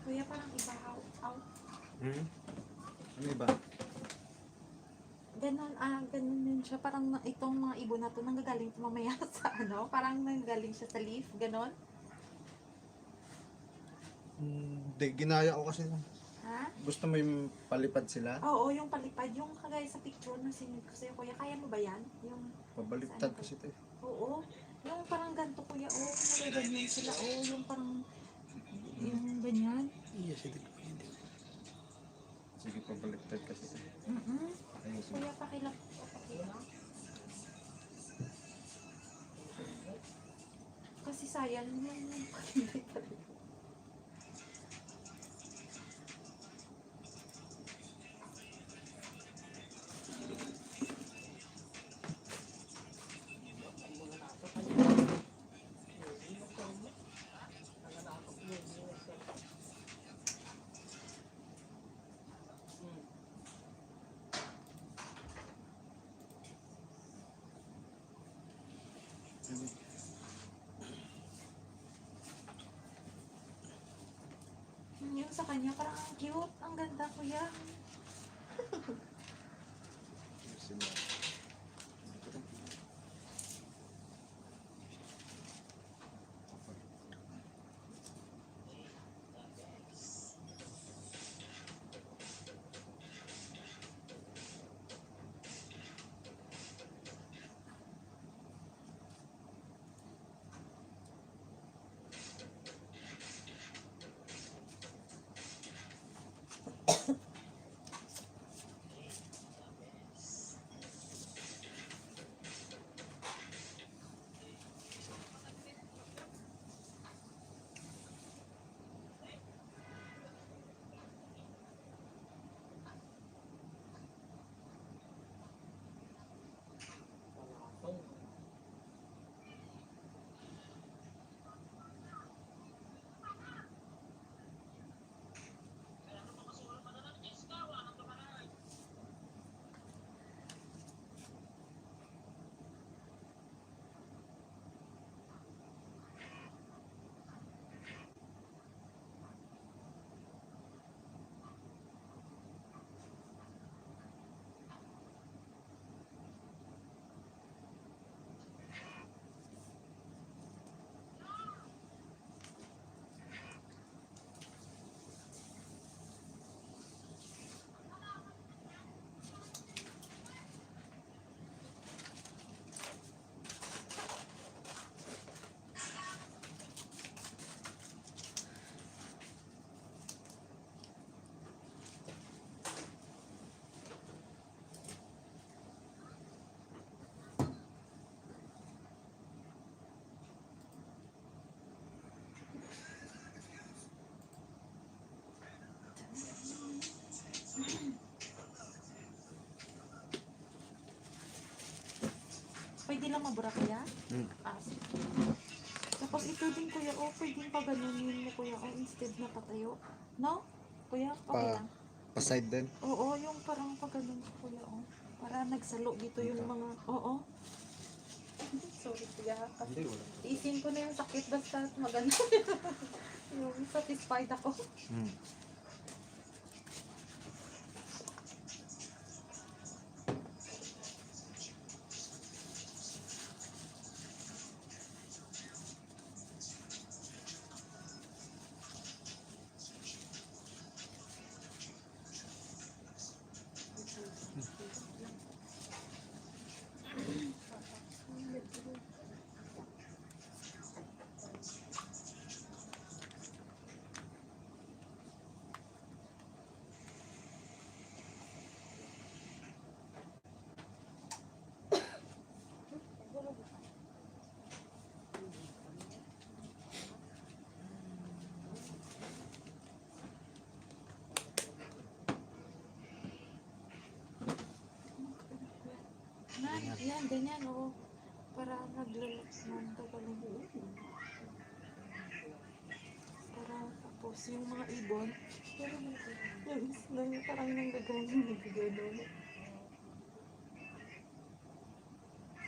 Kuya, parang iba. Out. Ano iba? Ganun din siya. Parang itong mga ibon na to, nanggagaling to mamaya sa ano, parang nanggagaling siya sa leaf, ganon. Hindi, ginaya ko kasi. Ha? Gusto mo yung palipad sila? Oo, yung palipad, yung kagaya sa picture na sinend ko sa'yo, kuya. Kaya mo ba yan? Yung, Pabaliktad kasi ito eh. oo. Yung parang ganito, kuya. Oo, nagaganyan sila. Oo, yung parang, yung ganyan. Iya, siya dito. Sige, pabaliktad kasi ito. Ayusin. Kuya, pakilap. Kasi sayang yung pakilap pa rin. Yung sa kanya, parang ang cute. Ang ganda, kuya. Ayusin mo. Pwede lang mabura, kuya? Ah, sige. Tapos ito din, kuya. Oh, pwedeng pa ganunin mo, kuya. Oh, instead na patayo. No? Kuya, okay lang. Pa-side din. Oo, yung parang pag ganun, kuya. Oh. Para nagsalo dito yung Dito. mga... Oo. Sorry, kuya. Hindi, wala. Isin ko na yung sakit basta maganda. Yung satisfied ako. Yan, ganyan, oo. Para naglalaks ng tagalog. Para tapos yung mga ibon, yung isla, parang nanggagaling.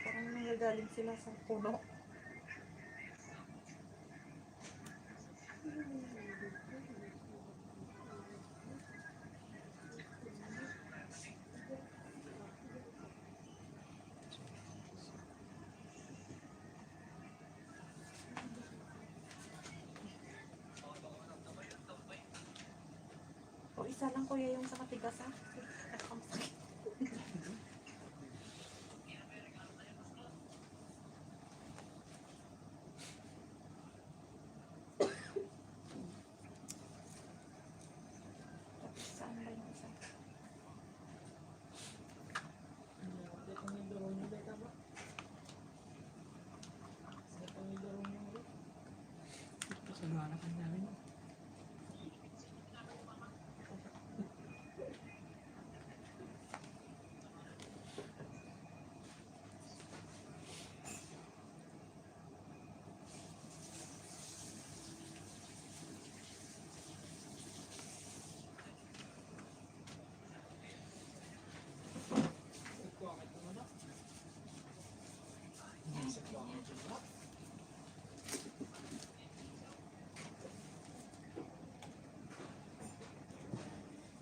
Parang nanggagaling sila sa puno. O isa lang kuya yung sa matigas ha. Nakakamsakit. Tapos saan ba yung isa?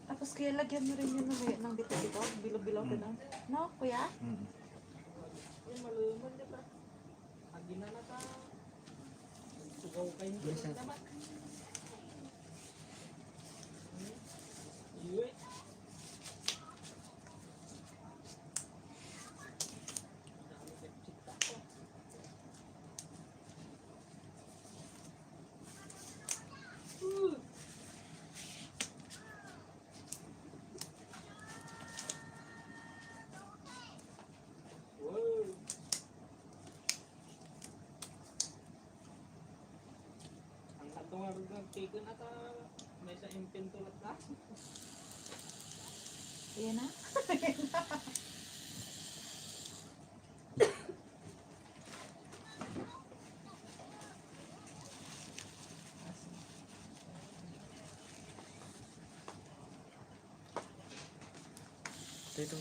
Tapos kaya lagyan mo rin yun ng bito-bito, bilo-bilo ka na. No, kuya? Ayan na. Dito.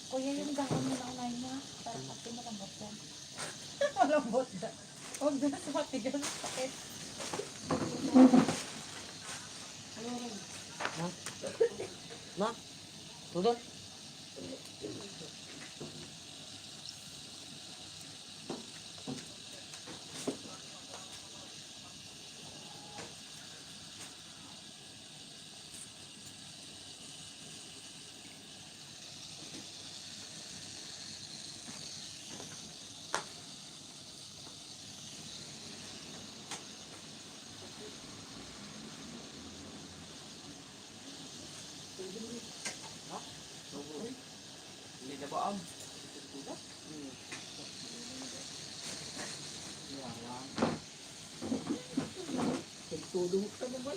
Kuya, yung dahon mo na unahin mo ha. Para kasi malambot yan. Malambot na. Huwag na sa matigas. Sakit. Ma, tudol. Hindi na ba am? Tutulong ka ba?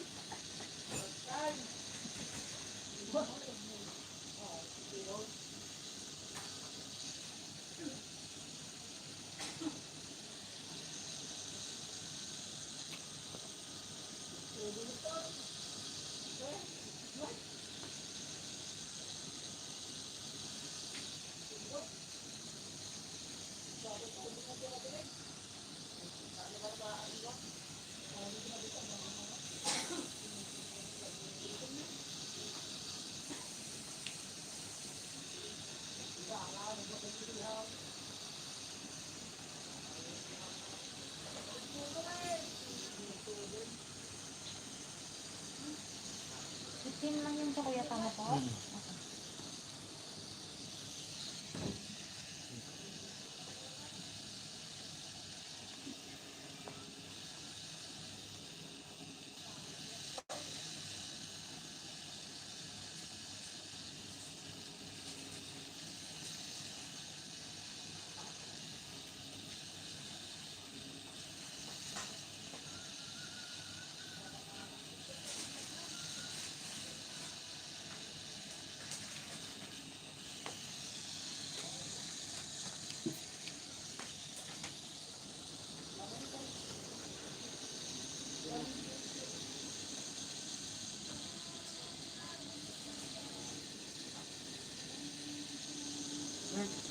Itim lang yung to kuya, tama po? Okay.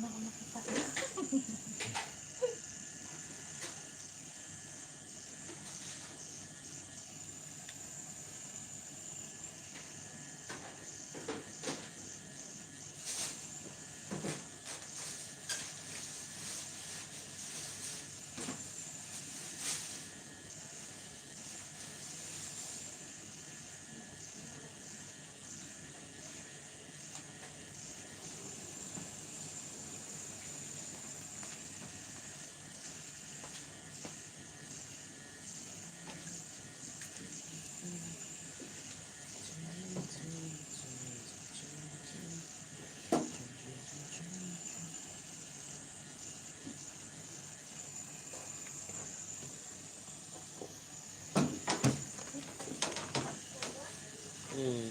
na ako makita. Hmm.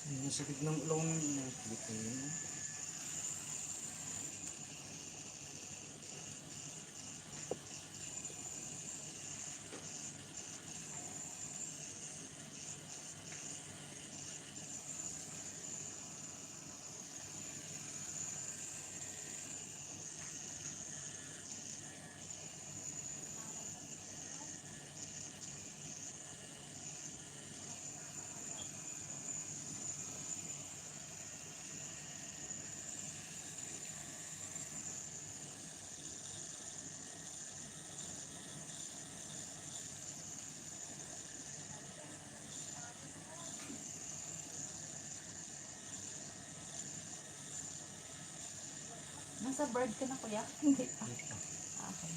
Yung sakit ng ulo ng dito yun. Nasa bird ka na kuya? Hindi pa. Okay.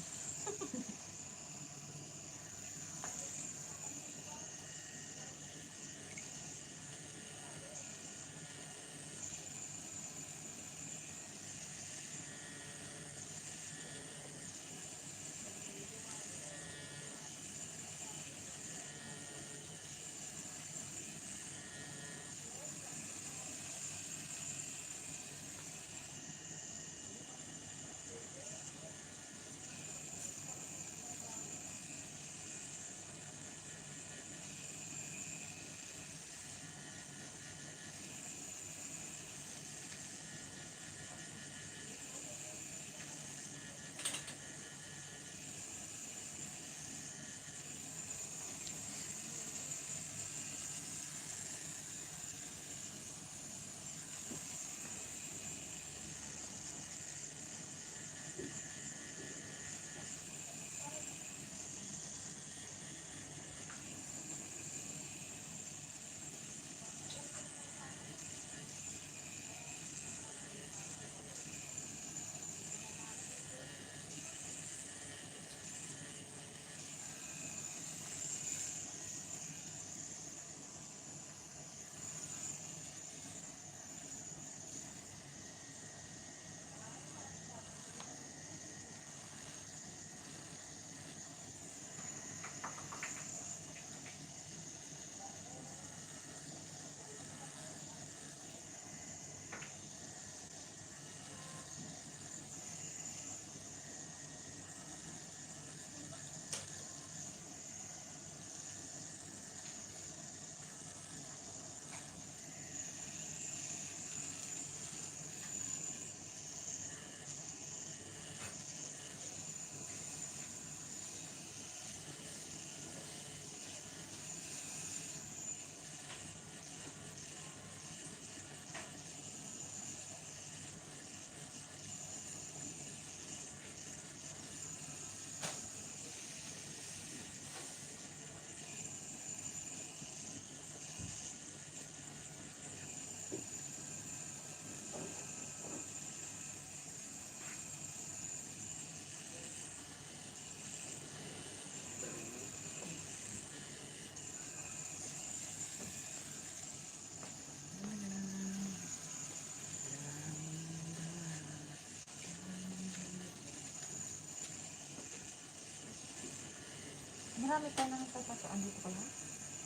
Marami pa nang nagpapasaan dito kaya?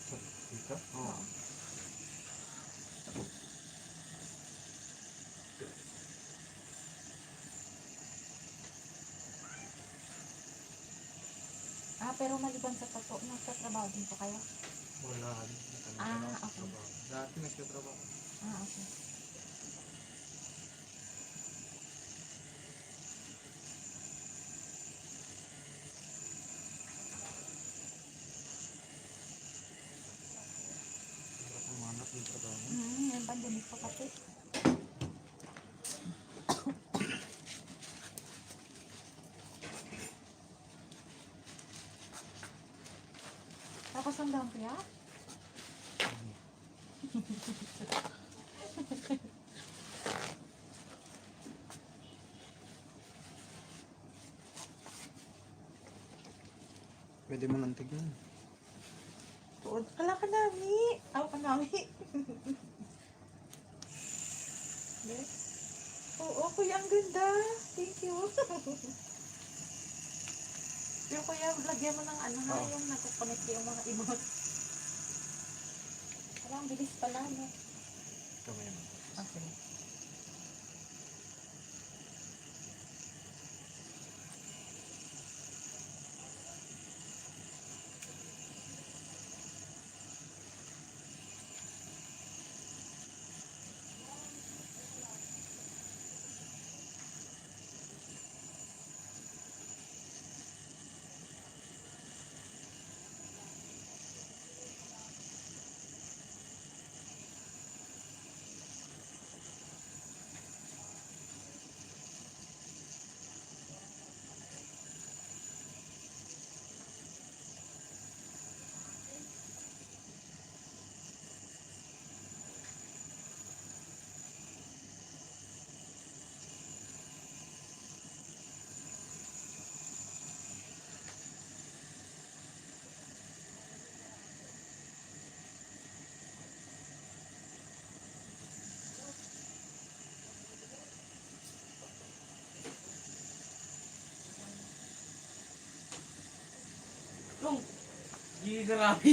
Sa dito? Oo. Pero maliban sa tato, nagtatrabaho din po kayo? Wala. Okay. Dati nagtatrabaho. Okay. Humanap ng trabaho. Yung pandemic pa kasi. Tapos ang dami kaya? Pwede mo nang tignan. Tuod. Kala ka nami. Aw ka nami. Yes. Oo, kuya, ang ganda. Thank you. Pero kuya, lagyan mo ng ano ha, Oo. yung nagkoconnect yung mga ibot. Parang bilis pala, no? Kamay mo. Okay. Long! Gigi grabe.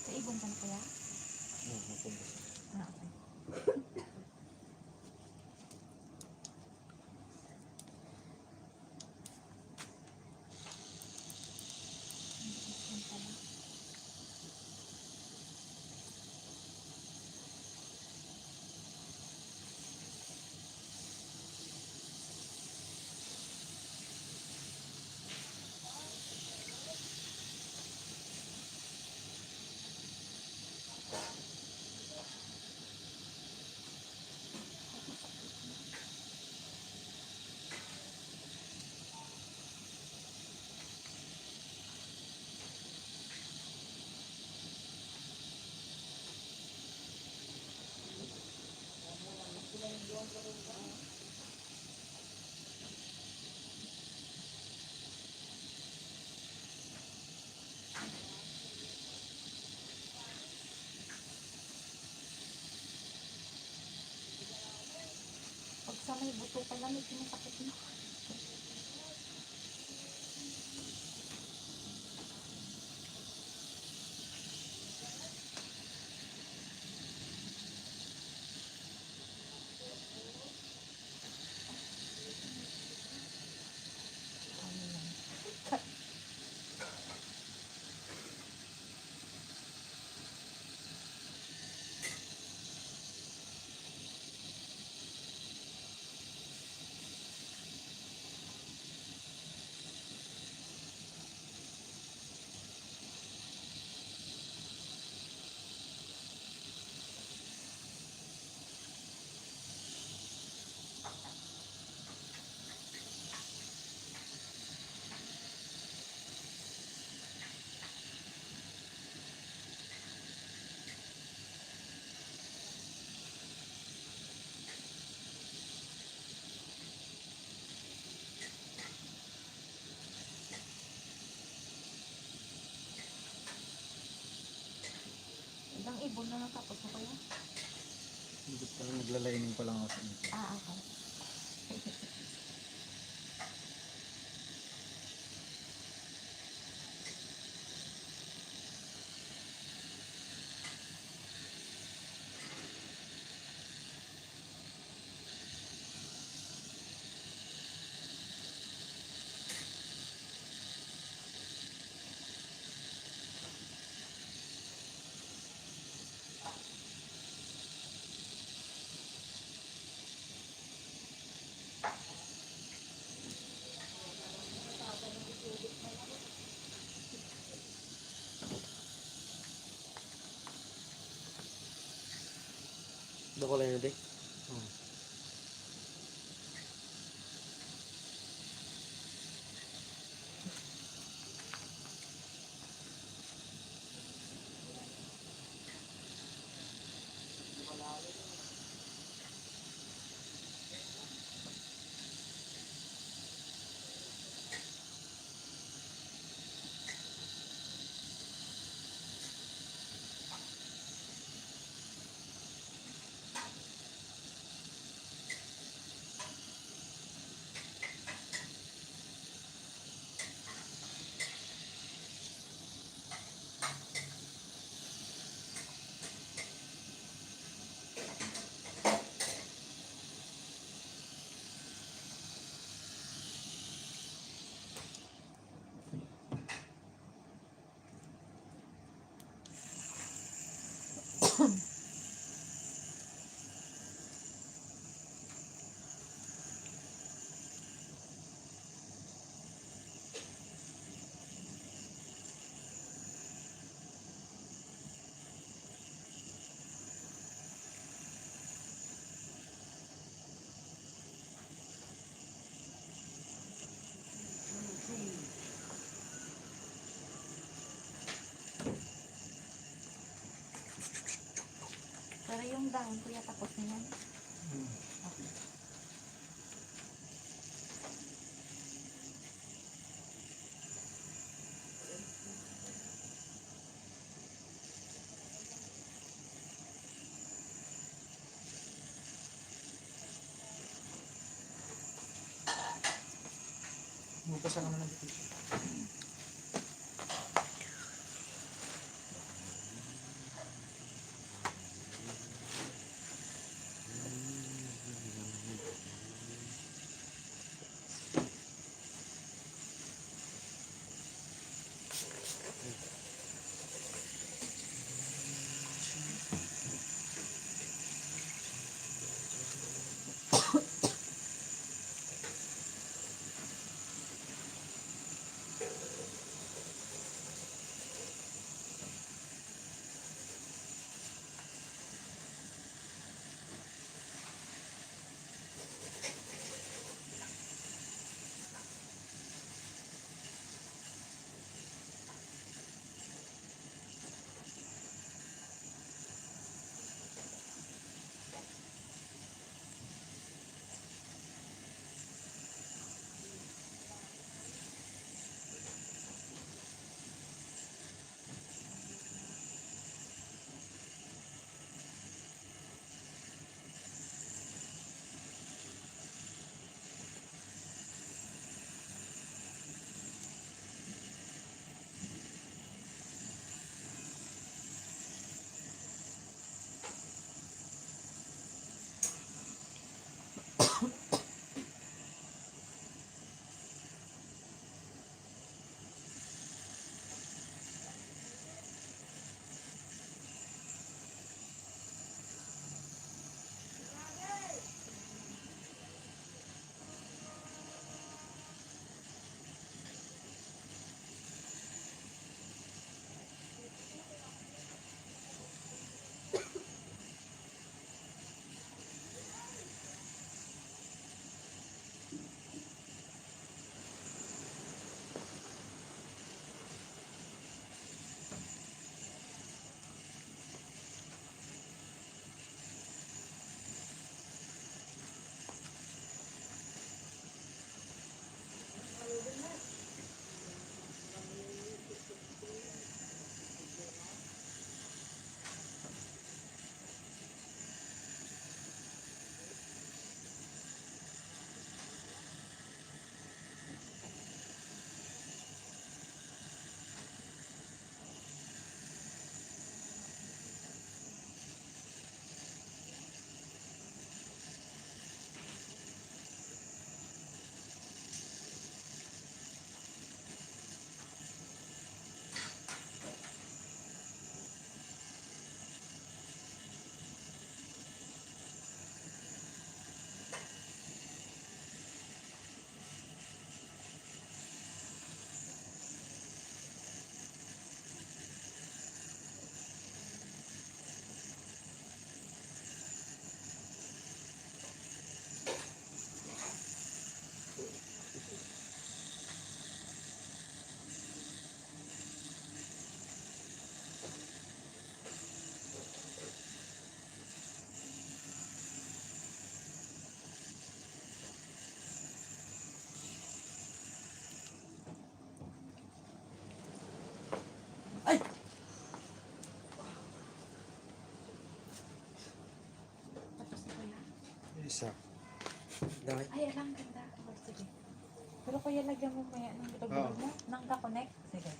Sa ibon ka na kaya? Oo, mapunta siya. Okay. Yan pala. Sa may buto pala, may pinasakit mo. Ano yan? Ilang ibon na natapos mo kaya? Hindi pa lang naglalining pa lang ako sa inyo. Okay. Doko lang yun, Dek. Pero yung dahon kuya tapos na yan. Okay. Mupasa ka naman dito. Dahil. Ay, alang ganda. Oh, sige. Pero kuya, lagyan mo maya ng gulo mo. Nang ka-connect. Sige.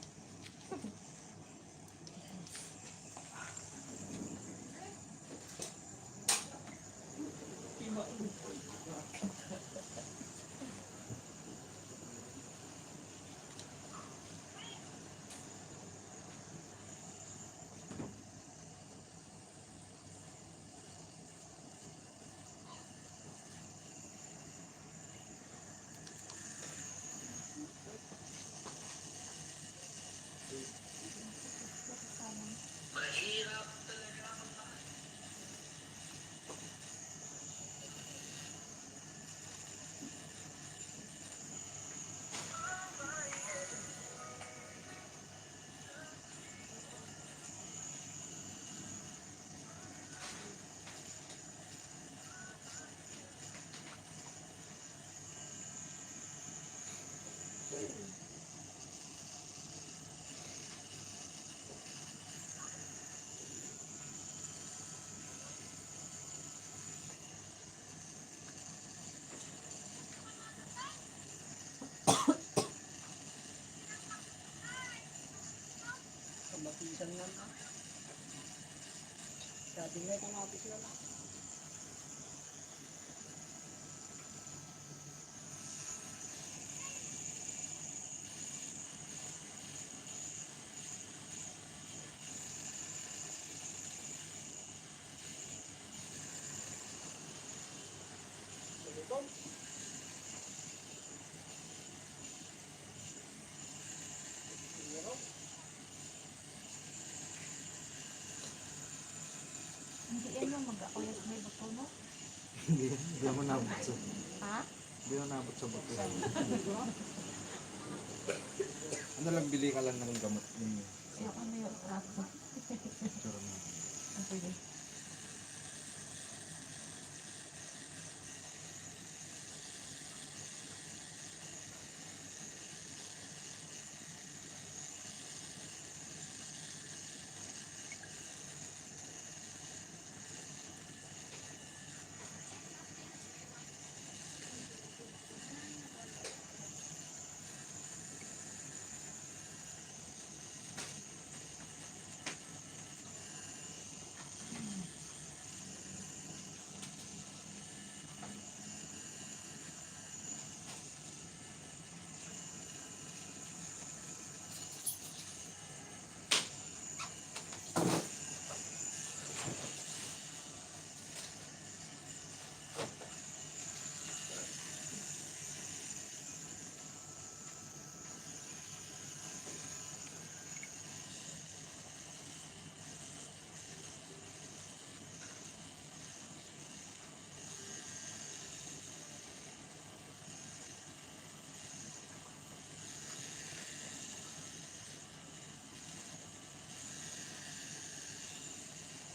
Kamatisan nga na. Sabi nga kamatis na na. Hindi yan yung mag-auyas may buto mo. Hindi ako nabot sa... Ha? Hindi ako nabot sa buto. Ano lang, bili ka lang ng gamot. Yung Siya ano yung ako. picture na. Sige.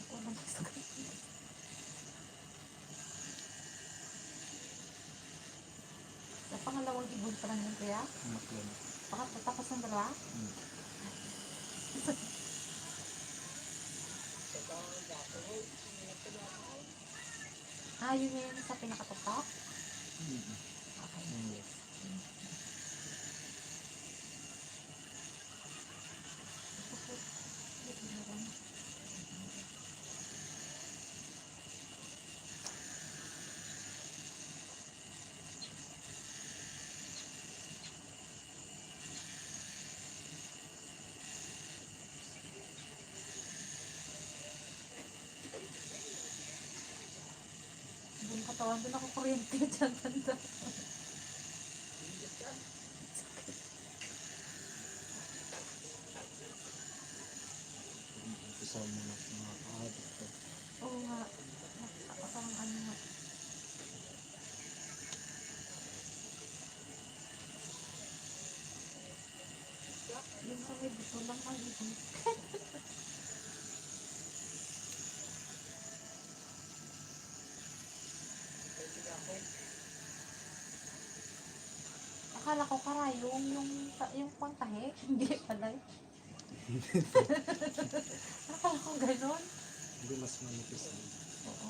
Walang gusto ko. Sa pangalawang ibon pa lang yun kaya? Maklan. Tapos ng dalawa? Ah, yun yun sa pinakatutok? Okay. Doon katawan, doon ako kuryente dyan, banda. Isang mga kaadok ko. Oo nga. Parang ano nga. Yung sa may buto lang ang ibon. Akala ko karayong yung pantahe. Hindi pala. Akala ko ganon. Hindi mas manipis. Oo.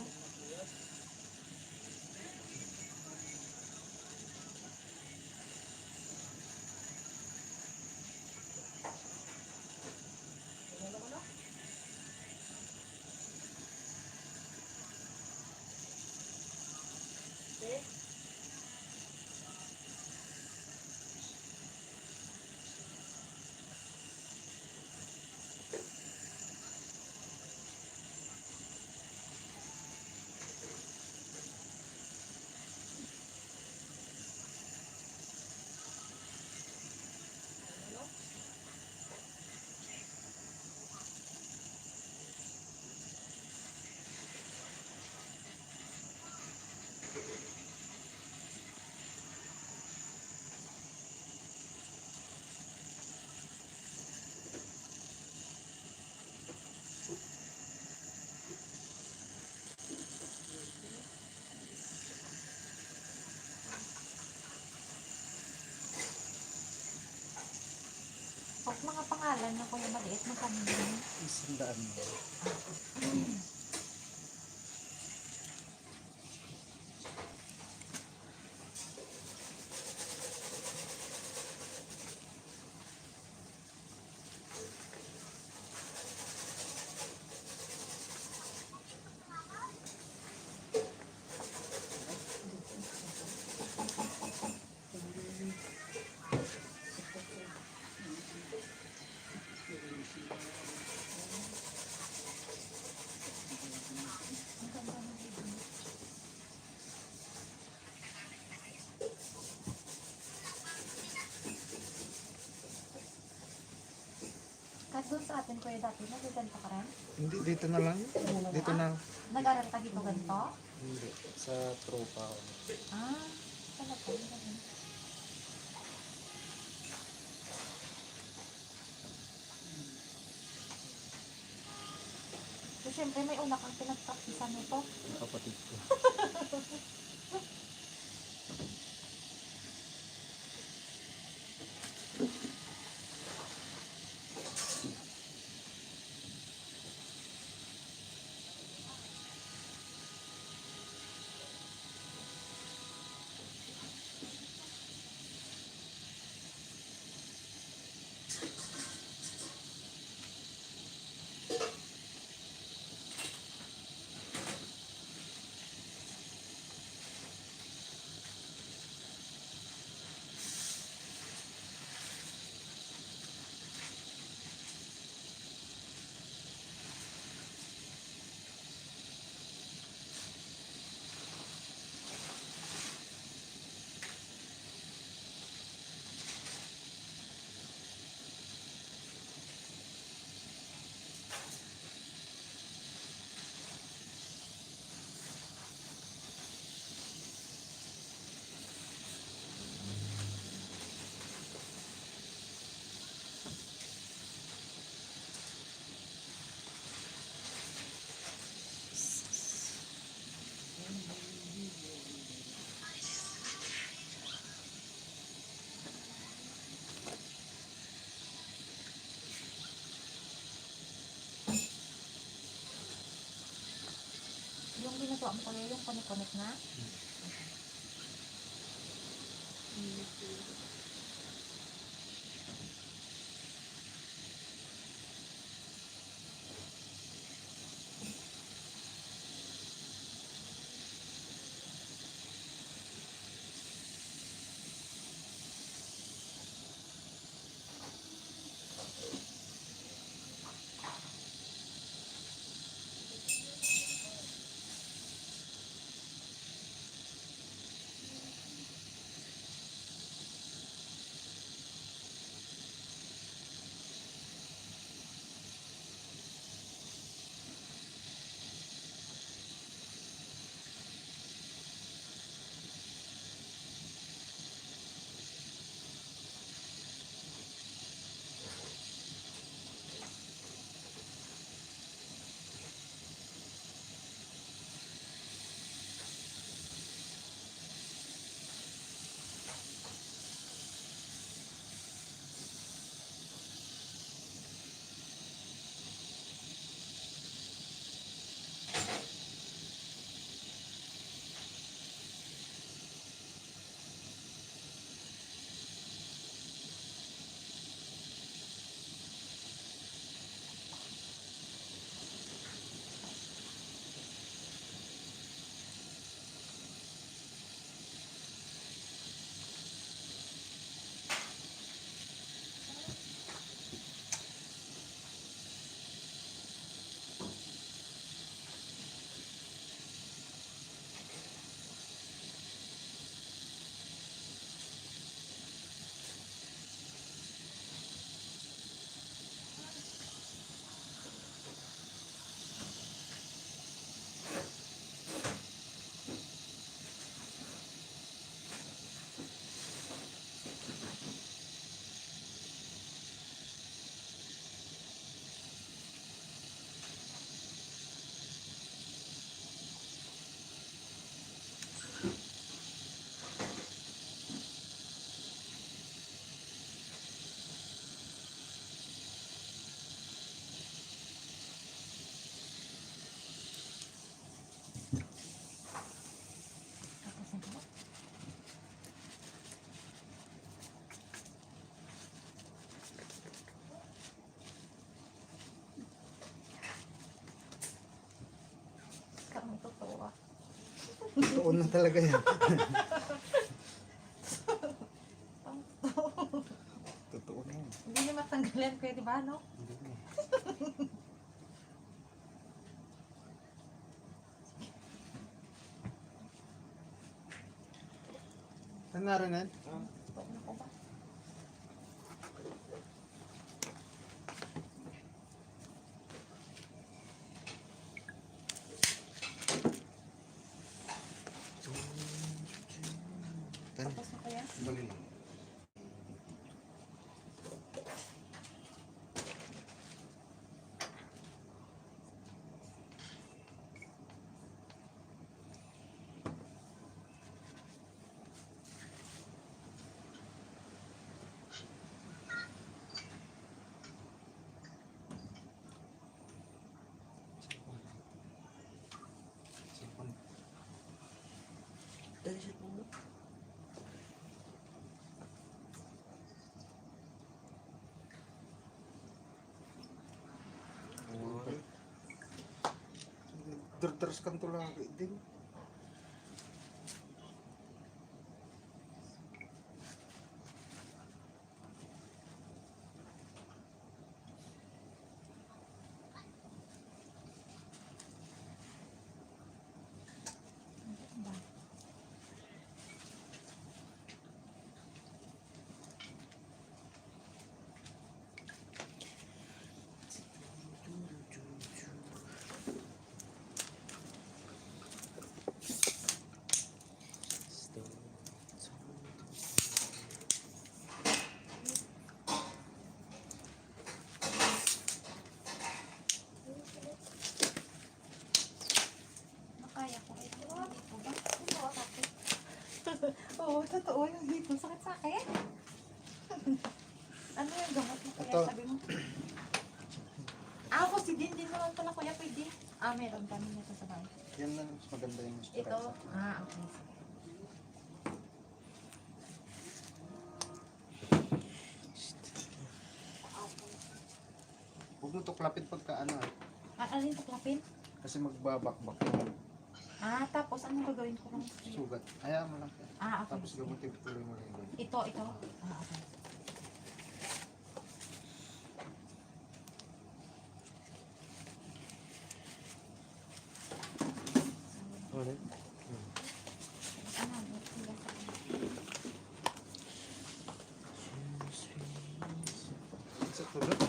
pangalan ng kuya maliit na kanina? 100 mo. Kahit doon sa atin kuya dati, nagaganta ka rin? Hindi, dito na lang. Dito na. Nag-aral ka dito ganito? Hindi, sa tropa ko. Ah, talaga. So, syempre may una kang pinagpraktisan nito. Kapatid ko. Yung ginagawa mo kuya, yung connect na? Totoo na talaga yan. Totoo na yan. Hindi na matanggalan ko, di ba, no? Hindi na. Saan narinig? Huwag na ko ba? Tan, Tapos na kaya? bali lang. Dali siya mo. Terus kan tulang din. Makaya ko. Ay, hindi ko ba? Hindi ko sakit. Oo, totoo yung dito. Sakit sa akin. Ano yung gamot mo kaya Ito. sabi mo? Ah, ako si Din naman pala kuya pwede. Ah, meron kami nito sa bahay. Yan lang mas maganda yung Ito. Ah, okay. Huwag mo tuklapin pagka ano. Ah, alin tuklapin? Kasi magbabakbak yung Ah, tapos anong gagawin ko lang? sugat. Ayaw mo lang. Ah, okay. Tapos gamutin tuloy mo lang yun. Ito. Ah, okay. Ano, sila sa Sa tulog?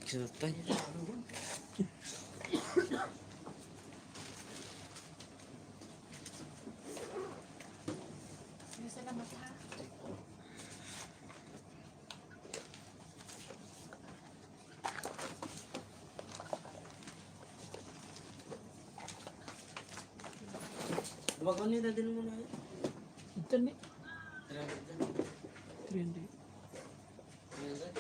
Kinatay. Sige, salamat ha. Bago nila din mo na yun. Ito ni. Salamat din. 300. Salamat.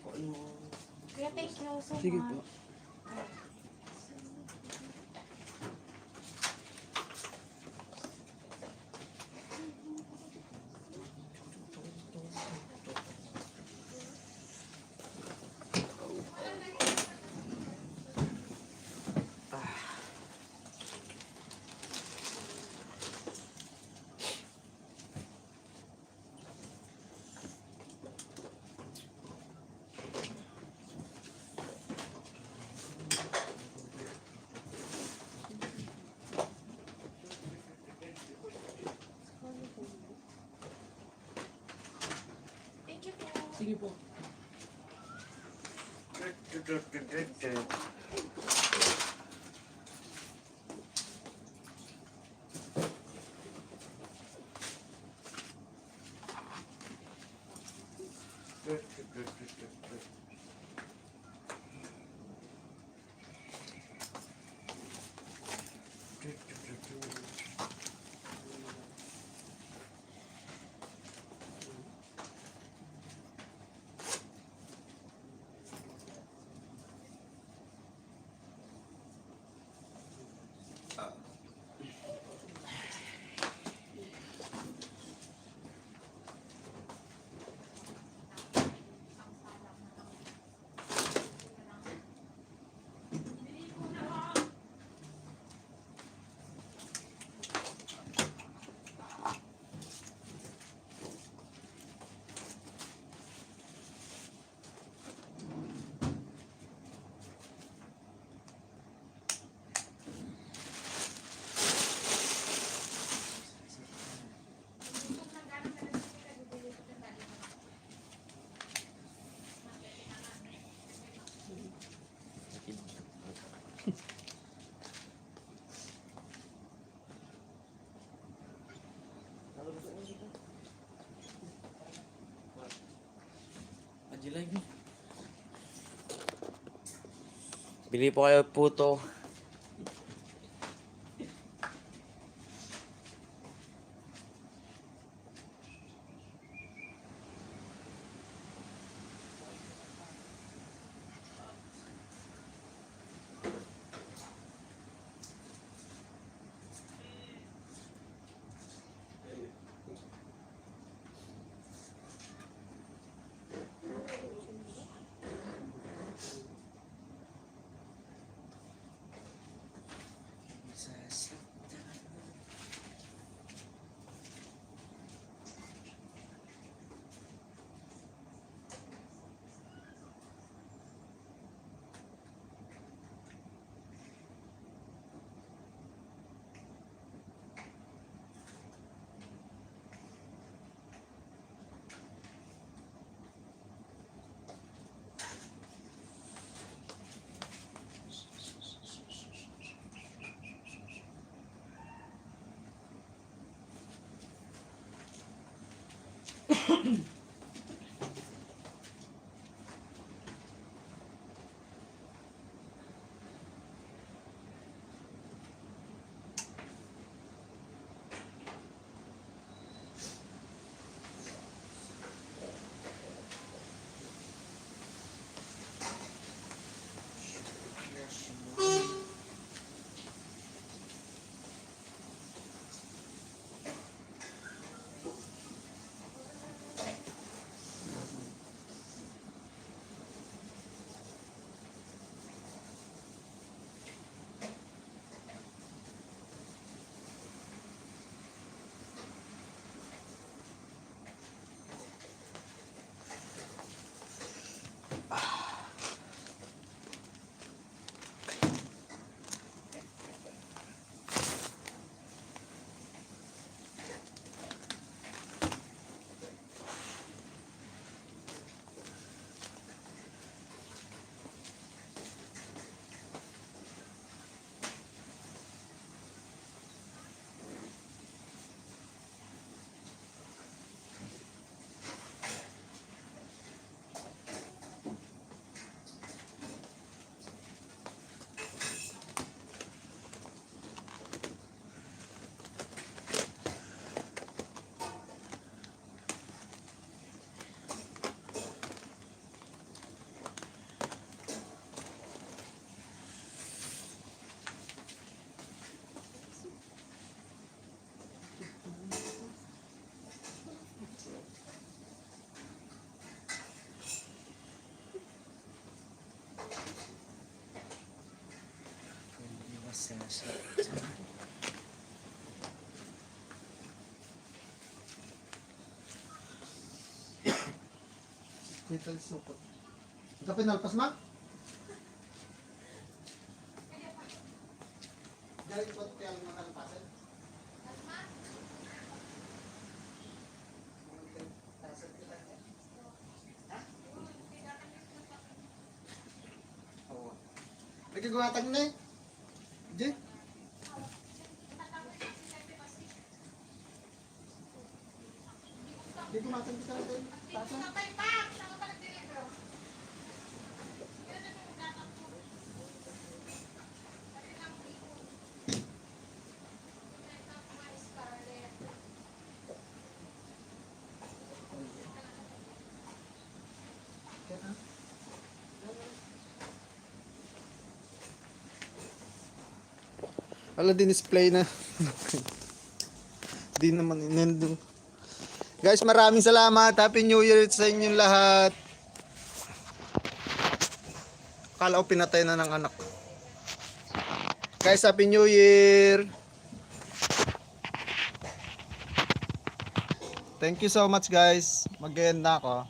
Kung ano mo. Kuya, thank you so much. Sige po. Thank you po. Sige po. live mo. Bili po kayo puto. Little sukot. Ito pinalpas ma? Galing po kaya ang makalpasan? Oo. Nagkagamatag na eh. Di? Di gumatag ka rin. Tasa? Wala din display na. Di naman inendo. Guys, maraming salamat. Happy New Year sa inyong lahat. Akala ko pinatay na ng anak. Guys, Happy New Year. Thank you so much guys. Mag-end na ako.